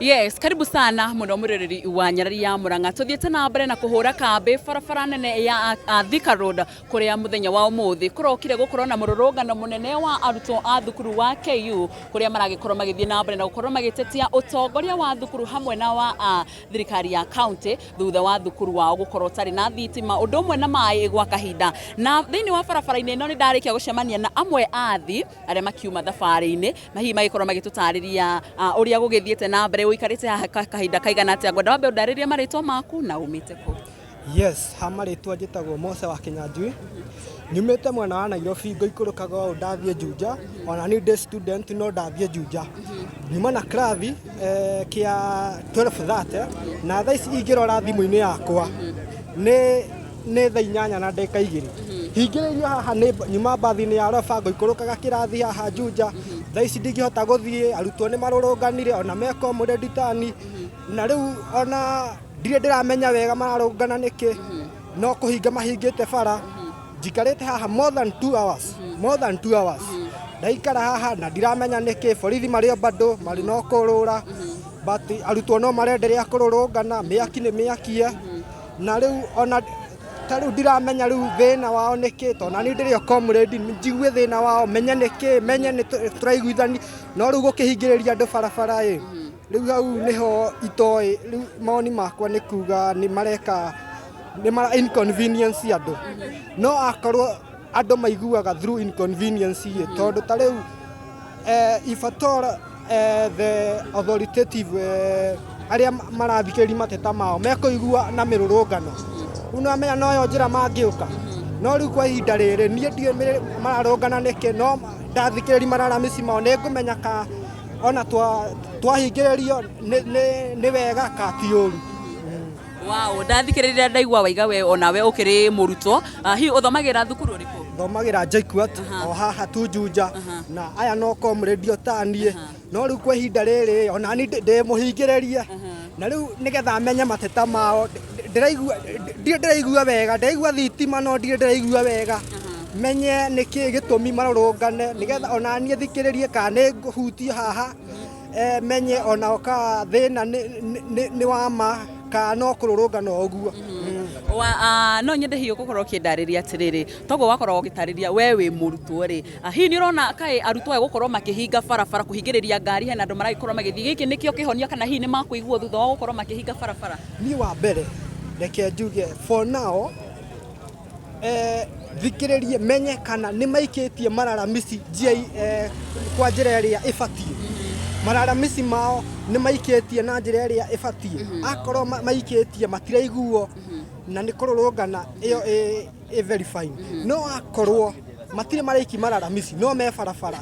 Yes, karibu sana muno mwiroreri wa Nyarari ya Murang'a. Tuthiete na mbere na kuhura kambi barabara nene ya Thika Road, kuria muthenya wa umuthi kurokire gukorwo na mururungano munene wa arutwo a thukuru wa KU, kuria maragikorwo magithie na mbere na gukorwo magitetia utongoria wa thukuru hamwe na wa thirikari ya county, thutha wa thukuru wao gukorwo utari na thitima undu umwe na mai gwa kahinda. Na thiini wa barabara-inĩ ĩno nĩ ndarĩkia gũcemania na amwe a athi arĩa makiuma thabarĩ-inĩ, na hihi magĩkorwo magĩtũtarĩria ũrĩa gũgĩthiĩte na mbere. Ũikarĩte haha kahinda kaigana atĩa? Ngwenda wambe ũndarĩrie marĩtwa maku na umĩte kũ. Yes, ha marĩtwa njĩtagwo Mose wa Kĩnyanjui. Nyumĩte mwena wa Nairobi, ngũikũrũkaga ũũ ndathiĩ Juja, ona niĩ ndĩ student no ndathiĩ Juja. Nyuma na kĩrathi kĩa 12:30, na thaa ici ingĩrora thimũ-inĩ yakwa nĩ thaa 8:02. Hingĩrĩirio haha nĩ nyuma mbathi-inĩ ya Roba, ngũikũrũkaga kĩrathi haha Juja. Thaa ici ndingĩhota gũthiĩ, arutwo nĩ marũrũnganire ona meko mũrenditani, na rĩu ona ndirĩ ndĩramenya wega mararũngana nĩkĩ, no kũhinga mahingĩte bara. Njikarĩte haha more than 2 hours, more than 2 hours ndaikara haha na ndiramenya nĩkĩ. Borithi marĩ o bado marĩ no kũrũra, but arutwo no marenderea kũrũrũngana, mĩaki nĩ mĩakie, na rĩu ona ta rĩu ndiramenya rĩu thĩna wao nĩkĩ, tondũ nani ndĩrĩ o comrade, njigue thĩna wao, menye nĩkĩ, menye nĩ tũraiguithani, no rĩu gũkĩhingĩrĩria andũ barabara ĩ, rĩu hau nĩho itoĩ. Rĩu mawoni makwa nĩ kuga nĩ mareka nĩ mara inconvenience andũ, no akorwo andũ maiguaga through inconvenience ĩ, tondũ ta rĩu if at all the authoritative arĩa marathikĩrĩria mateta mao mekũigua na mĩrũrũngano, rĩu nĩwamenya noyo njĩra mangĩũka. No rĩu kwa ihinda rĩrĩ niĩ ndiũĩ mararũngana nĩkĩ, no ndathikĩrĩria mararamĩci mao nĩ ngũmenya ka ona twahingĩrĩrio nĩ wega ka ti ũru. Wow, ndathikĩrĩria ndaigua waiga we onawe ũkĩrĩ mũrutwo. Hihi ũthomagĩra thukuru ũrĩkũ? Thomagĩra JKUAT o haha tu Juja, na aya no comrade o ta niĩ, no rĩu kwa ihinda rĩrĩ ona ni ndĩ mũhingĩrĩrie, na rĩu nĩgetha menye mateta mao ndĩraigua ndirĩ ndĩraigua wega, ndĩraigua thitima no ndirĩ ndĩraigua wega, menye nĩkĩ gĩtũmi marũrũngane, nĩgetha ona niĩ thikĩrĩrie kana nĩ ngũhutio haha, menye onao ka thĩna nĩ wa ma kana no kũrũrũngana o ũguo. Wa, no nyende hihi gũkorwo ũkĩndarĩria atĩrĩrĩ, toguo wakorwo ũgĩtarĩria we wĩ mũrutwo rĩ, hihi nĩ ũrona kaĩ arutwo aya gũkorwo makĩhinga barabara, kũhingĩrĩria ngari hena andũ maragĩkorwo magĩthiĩ, gĩkĩ nĩkĩo kĩhonia, kana hihi nĩ makũiguo thutha wa gũkorwo makĩhinga barabara? Niĩ wa mbere reke njuge, for now thikĩrĩrie menye kana nĩ maikĩtie mararamisi njia kwa njĩra ĩrĩa ĩbatiĩ. Mararamisi mao nĩ maikĩtie na njĩra ĩrĩa ĩbatiĩ? Akorwo maikĩtie matiraiguo na nĩ kũrũrũngana, ĩyo ĩ very fine. No akorwo matirĩ maraiki mararamisi no me barabara,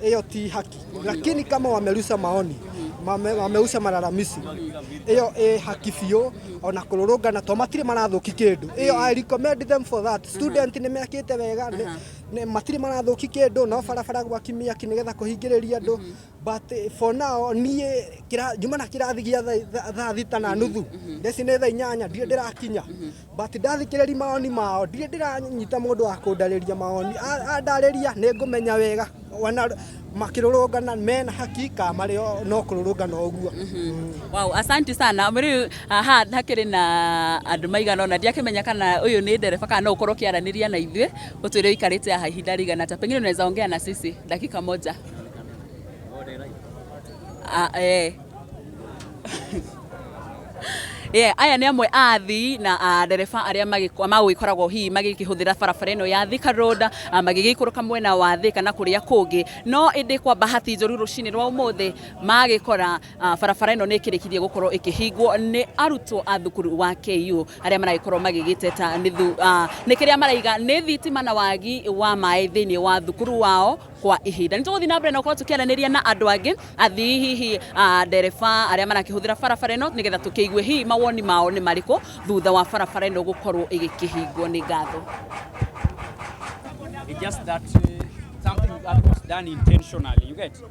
ĩyo ti haki. Lakini kama wamerusha maoni, wamerusha mararamisi, ĩyo ĩ haki biũ, ona kũrũrũngana to matirĩ marathũki kĩndũ, ĩyo I recommend them for that. Student nĩ mekĩte wega, matirĩ marathũki kĩndũ, no barabara gwaki mĩaki nĩgetha kũhingĩrĩria andũ. But for now niĩ njuma na kĩrathi gĩa thaa 6:30, theci nĩ thaa 8, ndirĩ ndĩrakinya, but ndathikĩrĩria maoni mao ndirĩ ndĩranyita mũndũ wa kũndarĩria maoni. Andarĩria nĩ ngũmenya wega wana makĩrũrũngana mena haki ka marĩ no kũrũrũngana ũguo. Wow, asante sana. Rĩu haha hakĩrĩ na andũ maigana ũna, ndiakĩmenya kana ũyũ nĩ ndereba kana no ũkorwo ũkĩaranĩria na ithuĩ, ũtwĩre ũikarĩte haha ihinda rĩigana atĩa. Pengine unaweza ongea na sisi dakika moja. Ah, eh. Yeah, aya nĩ amwe a athii na a ndereba arĩa magũgĩkoragwo hihi magĩkĩhũthĩra barabara ĩno ya Thika Road, magĩgĩikũrũka mwena wa Thika na kũrĩa kũngĩ. No ĩndĩ kwa bahati njũru rũcinĩ rwa ũmũthĩ magĩkora barabara ĩno nĩ ĩkĩrĩkirie gũkorwo ĩkĩhingwo nĩ arutwo a thukuru wa KU arĩa maragĩkorwo magĩgĩteta nĩ kĩrĩa maraiga nĩ thitima na wagi wa maĩ thĩinĩ wa thukuru wao kwa ihinda. Nĩ tũgũthiĩ na mbere na gũkorwo tũkĩaranĩria na andũ angĩ, athii hihi ndereba arĩa marakĩhũthĩra barabara ĩno, nĩgetha tũkĩigue hihi mawoni mao nĩ marĩkũ thutha wa barabara ĩno gũkorwo ĩgĩkĩhingwo. Nĩ ngatho. It's just that something that was done intentionally, you get?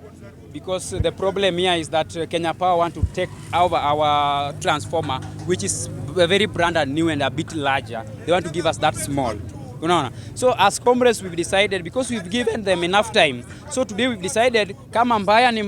Because the problem here is that Kenya Power want to take over our transformer, which is very brand and new and a bit larger. They want to give us that small. Unaona? So as comrades we've decided, because we've given them enough time. So today we've decided kama mbaya ni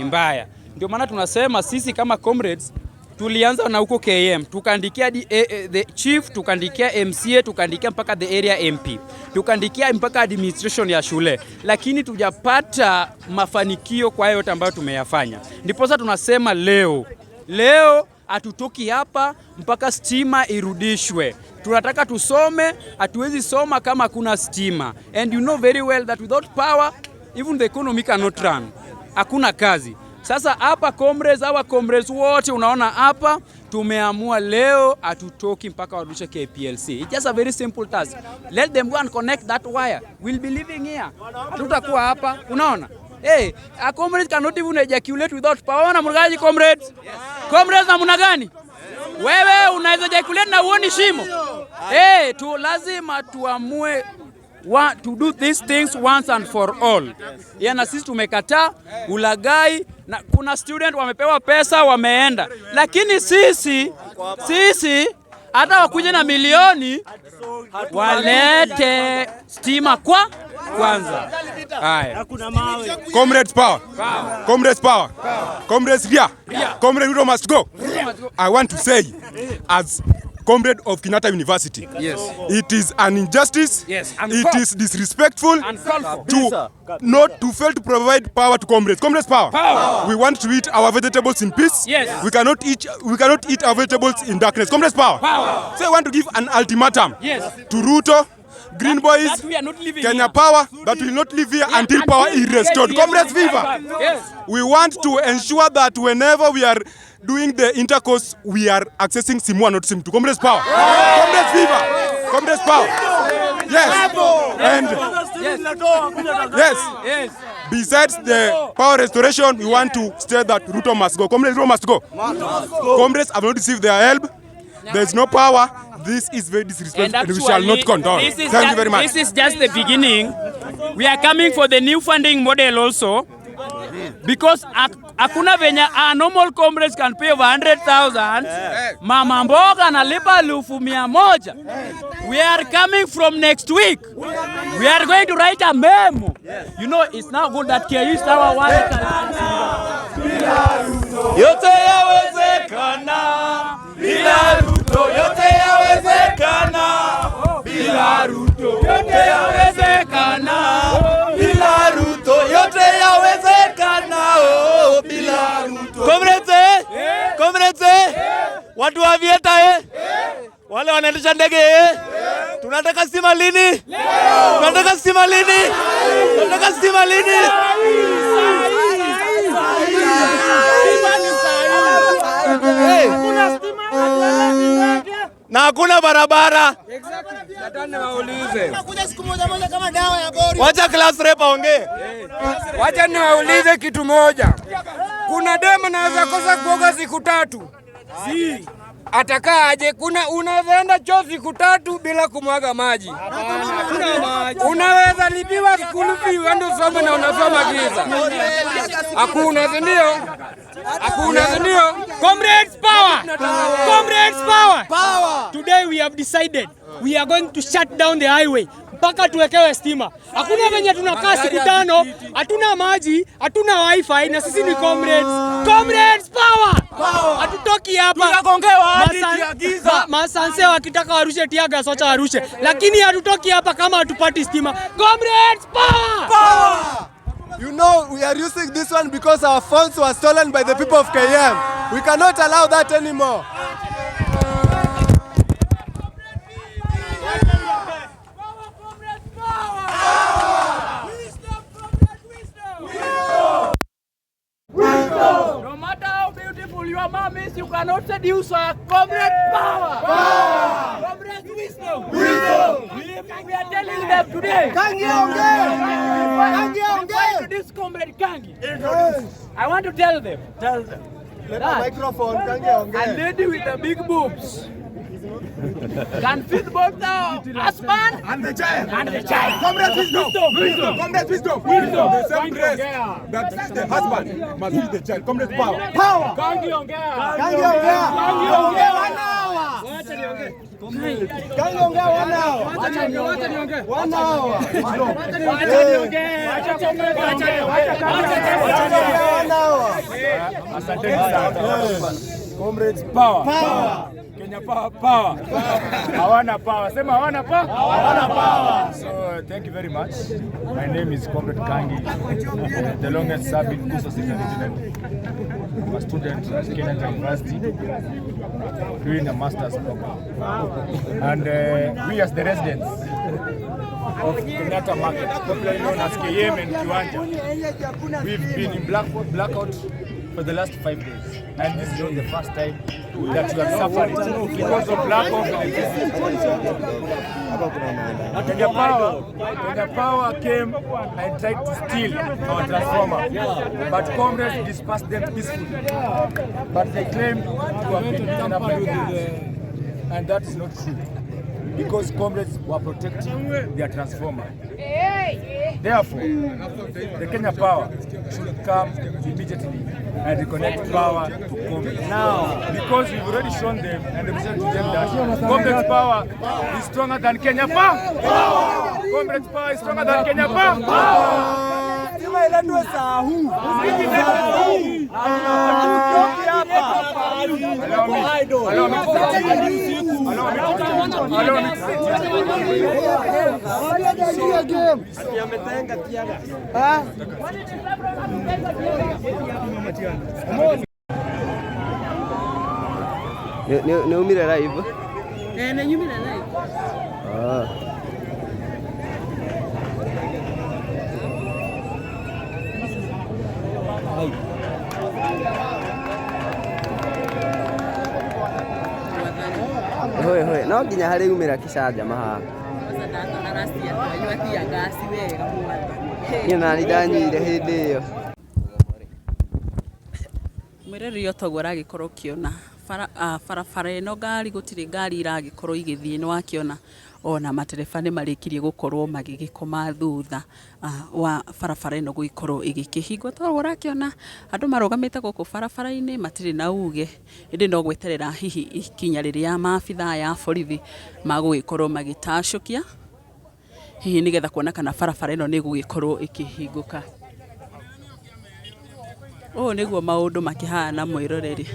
mbaya. Ndio maana tunasema sisi kama comrades tulianza na huko KM, tukaandikia hadi the chief, tukaandikia MCA, tukaandikia mpaka the area MP, tukaandikia mpaka administration ya shule, lakini tujapata mafanikio kwa hayo yote ambayo tumeyafanya. Ndiposa tunasema leo leo hatutoki hapa mpaka stima irudishwe. Tunataka tusome, hatuwezi soma kama hakuna stima. And you know very well that without power even the economy cannot run. Hakuna kazi. Sasa hapa comrades, hawa comrades wote unaona hapa tumeamua leo hatutoki mpaka warudishe KPLC. It's just a very simple task. Let them go and connect that wire. We'll be living here. Hatutakuwa hapa. Unaona? Hey, a comrade cannot even ejaculate without power. Namna gani comrades? Comrades namna gani? Wewe unaweza ejaculate na uoni shimo? Hey, tu lazima tuamue to do these things once and for all. Yeah, na sisi tumekataa ulagai na kuna student wamepewa pesa wameenda, lakini sisi hata wakuje na milioni walete stima kwa kwanza. Haya. Comrades power. Comrades power. Comrades ria. Comrade Ruto must go. I want to say, as comrade of Kenyatta University, it is an injustice. It is disrespectful Uncalled for. To not to fail to provide power to comrades. Comrades power. Power. We want to eat our vegetables in peace. We cannot eat our vegetables in darkness. Comrades power. Power. So I want to give an ultimatum to Ruto, Green Boys, That we are not living Kenya here. Power, that will not live here until power is restored. Comrades viva! Yes. We want to ensure that whenever we are doing the intercourse, we are accessing SIM 1, not SIM 2. Comrades power! Comrades viva! Comrades power! Yes! And yes, besides the power restoration, we want to state that Ruto must go. Comrades, Ruto must go. Comrades have not received their help. There is no power. This is very disrespectful and we shall not condone. This is Thank you just, very much. This is just the beginning. We are coming for the new funding model also. Because hakuna venye a normal comrades can pay over 100,000. Mama mboga analipa 100,000. We are coming from next week. We are going to write a memo. You know, it's now good that KU is our one. Yote yawezekana bila Ruto, yote yawezekana bila Ruto, yote yawezekana bila Ruto, yote yawezekana, oh, bila Ruto. Comrades, eh? Comrades, eh? Watu wa Vieta, eh? Wale wanaendesha ndege, eh? Tunataka stima lini? Tunataka stima lini? Tunataka stima lini? Hey. Na hakuna barabara. Niwaulize, Wacha class rep aongee. Wacha niwaulize kitu moja. Kuna demu anaweza kosa kuoga siku 3, si atakaa aje? Kuna unaweza enda choo siku 3 bila kumwaga maji. Unaweza lipiwa school fee uende usome na unasoma giza. Hakuna, si ndio? Hakuna, si ndio? Comrades power! Comrades power! Today we have decided we are going to shut down the highway mpaka tuwekewe stima. Hakuna venye tunakaa siku 5, hatuna maji, hatuna wifi na sisi ni comrades. Comrades power! Hatutoki hapa. Masanse wakitaka warushe tear gas wacha warushe, lakini hatutoki hapa kama hatupati stima. Comrades power! Power! You know, we are using this one because our phones were stolen by the people of KM. We cannot allow that anymore. No matter how beautiful your mom is, you cannot seduce her. Comrade power! Power! Comrade wisdom! Wisdom! We are telling them today. Kangi ongea! Kangi Before I ongea! introduce Comrade Kangi, I want to tell them. Tell them. Leta That microphone, Kangi a ongea. lady with the big boobs can feed both the husband And the child. and the child. Comrade wisdom. Wisdom. Comrade wisdom. Wisdom. The same breast that feeds the husband must feed the child. Comrade power. Power! Kangi ongea. Kangi ongea! Kangi ongea. One hour! Asanteni sana. Comrades power. Power. Kenya power power. Hawana power. Sema hawana power. Hawana power. So thank you very much. My name is Comrade Kangi, the longest serving Kusa Secretary General. I'm a student at Kenyatta University doing a master's program. And we as the residents of Kenyatta Market, popularly known as KM and Kiwanja, we've been in blackout for the last 5 days. And this is not the first time that we are suffering because of lack of electricity. Kenya Power came and tried to steal our transformer, but comrades dispersed them peacefully. But they claim to have been beaten up by police. And that is not true, because comrades were protecting their transformer. Therefore, the Kenya Power should come immediately and reconnect power to comrades. Now, because we've already shown them and represented to them that comrades power is stronger than Kenya Power. Comrades power is stronger than Kenya Power. Allow me. Nĩ umire live? Eh, nĩ nyumire live. Ah. Hoi hoi, no nginya harĩ umĩra kĩcanjama haha. Niĩ nani ndanyuire hĩndĩ ĩyo. Mwĩroreri toguo ũragĩkorwo ũkĩona barabara ĩno ngari gũtirĩ ngari iragĩkorwo igĩthiĩ, nĩ wakĩona ona matereba nĩ marĩkirie gũkorwo magĩgĩkoma thutha wa barabara ĩno gũgĩkorwo ĩgĩkĩhingwo. Toguo ũrakĩona andũ marũgamĩte gũkũ barabara-inĩ matirĩ na uge, ĩndĩ no gweterera hihi ikinya rĩrĩa maabithaa ya borithi magũgĩkorwo magĩtacũkia hihi nĩgetha kuona kana barabara ĩno nĩ ĩgũgĩkorwo ĩkĩhingũka. Ũũ nĩguo maũndũ makĩhana mwĩroreri.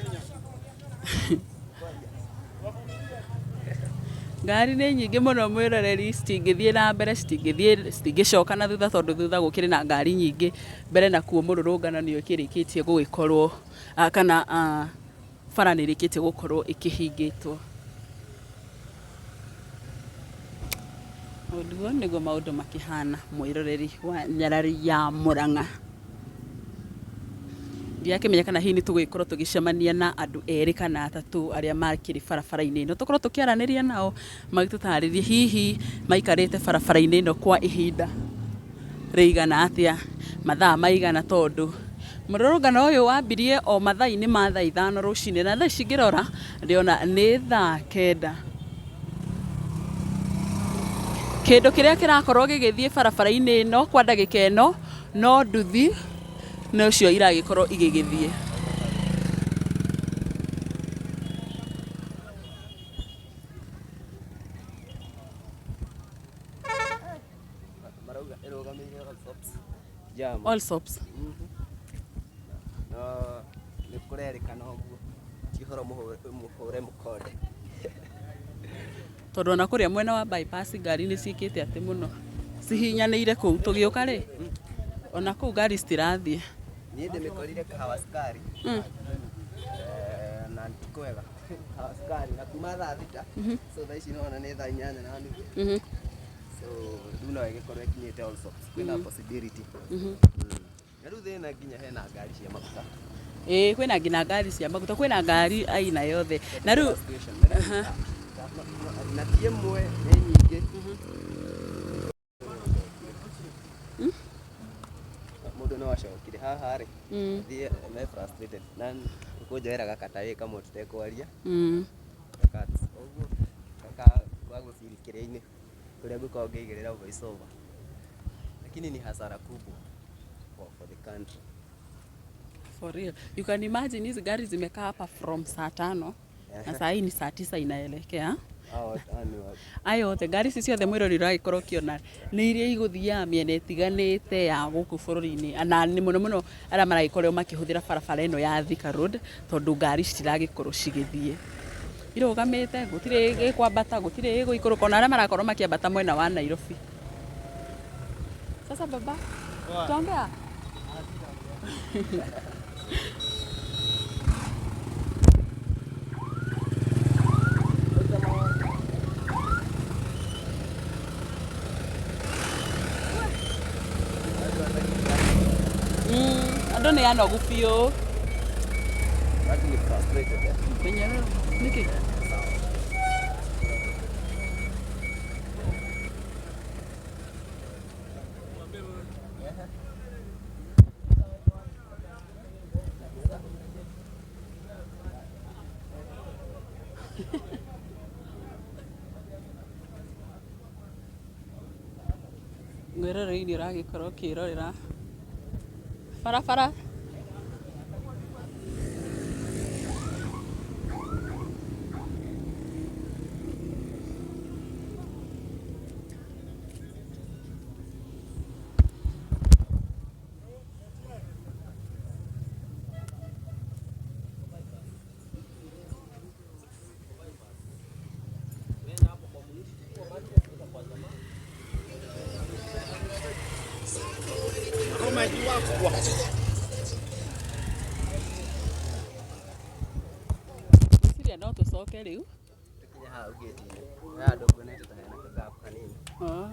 Ngari nĩ nyingĩ mũno mwĩroreri, citingĩthiĩ na mbere, citingĩcoka na thutha tondũ thutha gũkĩrĩ na ngari nyingĩ. Mbere nakuo mũrũrũngano nĩ ũkĩrĩkĩtie gũgĩkorwo kana bara nĩ ĩrĩkĩtie gũkorwo ĩkĩhingĩtwo. Ũguo nĩguo maũndũ makĩhana mwĩroreri wa nyarari ya Murang'a. Ndiakĩmenya kana hihi nĩ tũgũgĩkorwo tũgĩcemania na andũ erĩ kana atatũ arĩa makĩrĩ barabara-inĩ ĩno, tũkorwo tũkĩaranĩria nao magĩtũtarĩrie hihi maikarĩte barabara-inĩ ĩno kwa ihinda rĩigana atĩa, mathaa maigana, tondũ mũrũrũngano ũyũ wambirie o mathaa-inĩ ma thaa 5 rũcinĩ, na thaa ici ngĩrora ndĩrona nĩ thaa 9. Kĩndũ kĩrĩa kĩrakorwo gĩgĩthiĩ barabara-inĩ ĩno kwa ndagĩka ĩno no nduthi nocio iragĩkorwo igĩgĩthiĩ. Marauga ĩrũgamĩire all sops. Jam. All sops. No nĩ kũrerĩkana ũguo. Ti ũhoro mũhũre mũkonde. Tondũ ona kũrĩa mwena wa bypass ngari nĩ ciĩkĩte atĩ mũno, cihinyanĩire kũu tũgĩũka rĩ, ona kũu ngari citirathiĩ. Niĩ ndĩmĩkorire kahawa cukari. Na ti kwega. Kahawa cukari na kuma thaa 6. So thaa ici nĩwona nĩ thaa 8:30. So rĩu no ĩgĩkorwo ĩkinyĩte all sops. Kwĩna possibility. Na rĩu thĩna nginya hena ngari cia maguta. Ĩĩ kwĩna nginya ngari cia maguta, kwĩna ngari aina yothe. Na rĩu na ti ĩmwe nĩ nyingĩ. Mũndũ no acokire haha rĩ, thiĩ me frustrated na kũnjoera gakata kamwe tũtekwaria. Ũguo gaka gũciri kĩrĩa-inĩ kũrĩa ngũkorwo ngĩigĩrĩra voice over. Lakini ni hasara kubwa for the country. For real. You can imagine hizi gari zimekaa hapa from saa 5 na saa hii ni saa 9 inaelekea. Hawa ni wa Aya othe ngari ici ciothe mwĩrori ũragĩkorwo ũkĩona nĩ iria igũthiaga mĩena ĩtiganĩte ya gũkũ bũrũri-inĩ, na nĩ mũno mũno arĩa maragĩkorwo makĩhũthĩra barabara ĩno ya Thika Road, tondũ ngari citiragĩkorwo cigĩthiĩ, irũgamĩte, gũtirĩ ĩkwambata, gũtirĩ ĩgũikũrũka, ona arĩa marakorwo makĩambata mwena wa Nairobi. Sasa baba, tuongea? Andũ nĩ anogu biũ. Watu ni frustrated eh. Menyerera nĩkĩ? Mwĩroreri ũragĩkorwo ũkĩrorera barabara. Ngwĩciria no tũcoke rĩu. Tukinya haha gate-inĩ. Haha ndũkuonete ta hena kagap kanini. Oh.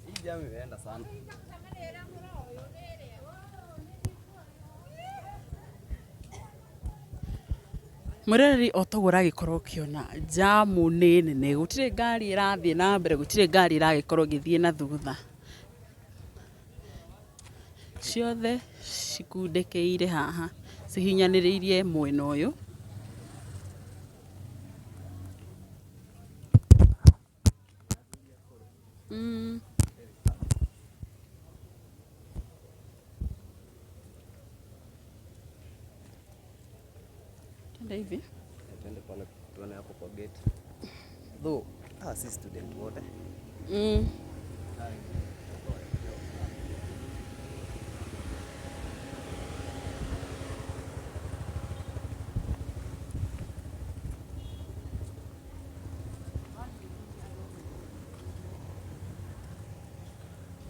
Hii jam imeenda sana. Mwĩroreri, o toguo ũragĩkorwo ũkĩona, jamu nĩ nene, gũtirĩ ngari ĩrathiĩ na mbere, gũtirĩ ngari ĩragĩkorwo ĩgĩthiĩ na thutha, ciothe cikundĩkĩire haha cihinyanĩrĩirie mwena ũyũ. Twende hivi. Twende pale tuone hapo kwa gate. Though, hawa si student wote.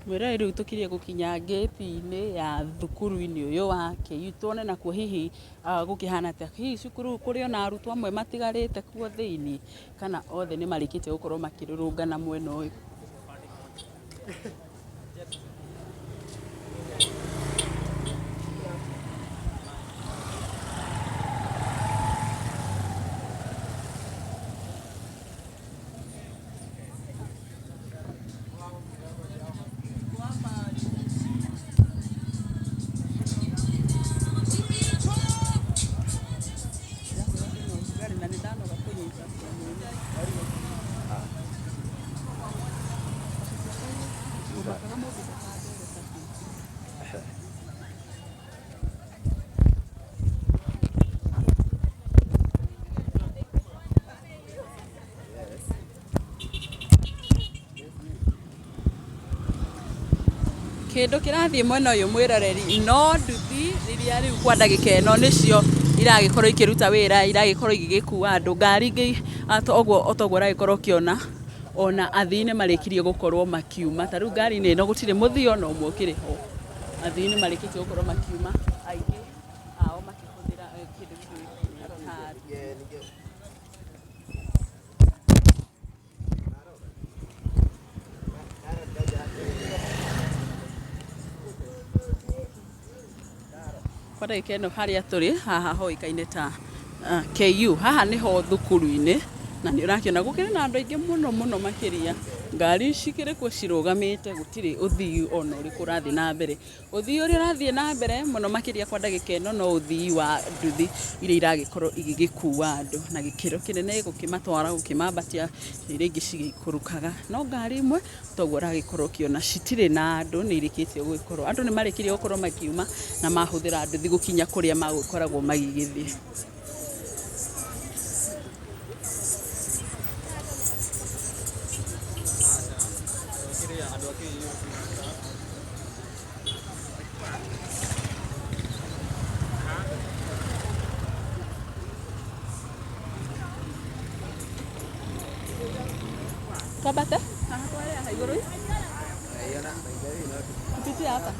Mwĩroreri, rĩu tũkirie gũkinya ngĩti-inĩ ya thukuru-inĩ ũyũ wa KU, tuone nakuo hihi gũkĩhana atĩa, hihi cukuru kũrĩ ona arutwo amwe matigarĩte kuo thĩiniĩ kana othe nĩ marĩkĩtie gũkorwo makĩrũrũngana mwena ũyũ. Na nĩ ndanoga kũnyita. Kĩndũ kĩrathiĩ mwena ũyũ, mwĩroreri, no nduthi iria rĩu kwa ndagĩka ĩno nĩcio iragĩkorwo ikĩruta wĩra, iragĩkorwo igĩgĩkua andũ. Ngari ingĩ ũguo otoguo ũragĩkorwo ũkĩona, ona athii nĩ marĩkirie gũkorwo makiuma. Ta rĩu ngari-inĩ ĩno gũtirĩ mũthii ona ũmwe ũkĩrĩ ho, athii nĩ marĩkĩtie gũkorwo makiuma, aingĩ ao makĩhũthĩra kĩndũ gĩkĩ na card. Kwa ndagĩka ĩno harĩa tũrĩ haha hoĩkaine ta KU, haha nĩho thukuru-inĩ, na nĩ ũrakĩona gũkĩrĩ na andũ aingĩ mũno mũno makĩria. Ngari cikĩrĩ kuo cirũgamĩte, gũtirĩ ũthii ona ũrĩkũ ũrathiĩ na mbere. Ũthii ũrĩa ũrathiĩ na mbere mũno makĩria kwa ndagĩka ĩno no ũthii wa nduthi iria iragĩkorwo igĩgĩkua andũ na gĩkĩro kĩnene, gũkĩmatwara, gũkĩmambatia, iria ingĩ cigĩikũrũkaga. No ngari imwe toguo ũragĩkorwo ũkĩona citirĩ na andũ, nĩ irĩkĩtie gũgĩkorwo andũ nĩ marĩkirie gũkorwo makiuma na mahũthĩra nduthi gũkinya kũrĩa magũkoragwo magĩgĩthiĩ. Twambate haha tware haha igũrũ tupitie hapa.